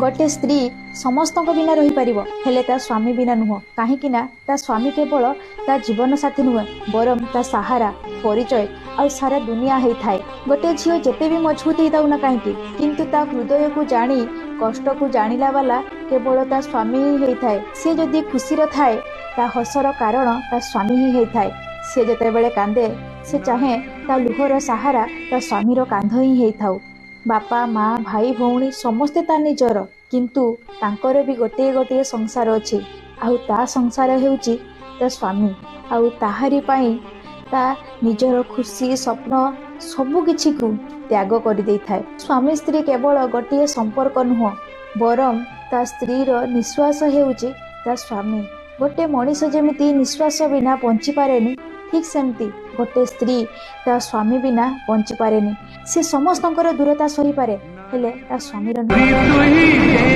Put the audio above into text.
ଗୋଟେ ସ୍ତ୍ରୀ ସମସ୍ତଙ୍କ ବିନା ରହିପାରିବ, ହେଲେ ତା ସ୍ୱାମୀ ବିନା ନୁହଁ। କାହିଁକି ନା ତା ସ୍ୱାମୀ କେବଳ ତା ଜୀବନ ସାଥୀ ନୁହେଁ, ବରଂ ତା ସାହାରା, ପରିଚୟ ଆଉ ସାରା ଦୁନିଆ ହେଇଥାଏ। ଗୋଟେ ଝିଅ ଯେତେ ବି ମଜବୁତ ହେଇଥାଉ ନା କାହିଁକି, କିନ୍ତୁ ତା ହୃଦୟକୁ ଜାଣି, କଷ୍ଟକୁ ଜାଣିଲା ବାଲା କେବଳ ତା ସ୍ୱାମୀ ହିଁ ହେଇଥାଏ। ସେ ଯଦି ଖୁସିର ଥାଏ, ତା ହସର କାରଣ ତା ସ୍ୱାମୀ ହିଁ ହେଇଥାଏ। ସେ ଯେତେବେଳେ କାନ୍ଦେ, ସେ ଚାହେଁ ତା ଲୁହର ସାହାରା ତା ସ୍ୱାମୀର କାନ୍ଧ ହିଁ ହେଇଥାଉ। ବାପା, ମା, ଭାଇ, ଭଉଣୀ ସମସ୍ତେ ତା ନିଜର, କିନ୍ତୁ ତାଙ୍କର ବି ଗୋଟିଏ ଗୋଟିଏ ସଂସାର ଅଛି, ଆଉ ତା ସଂସାର ହେଉଛି ତା ସ୍ୱାମୀ। ଆଉ ତାହାରି ପାଇଁ ତା ନିଜର ଖୁସି, ସ୍ୱପ୍ନ ସବୁ କିଛିକୁ ତ୍ୟାଗ କରିଦେଇଥାଏ। ସ୍ୱାମୀ ସ୍ତ୍ରୀ କେବଳ ଗୋଟିଏ ସମ୍ପର୍କ ନୁହଁ, ବରଂ ତା ସ୍ତ୍ରୀର ନିଶ୍ୱାସ ହେଉଛି ତା ସ୍ୱାମୀ। ଗୋଟେ ମଣିଷ ଯେମିତି ନିଶ୍ୱାସ ବିନା ବଞ୍ଚିପାରେନି, ଠିକ୍ ସେମିତି ଗୋଟେ ସ୍ତ୍ରୀ ତା ସ୍ୱାମୀ ବିନା ବଞ୍ଚିପାରେନି। ସେ ସମସ୍ତଙ୍କର ଦୂରତା ସହିପାରେ, ହେଲେ ତା ସ୍ୱାମୀର ନୁହେଁ। ତୁହି।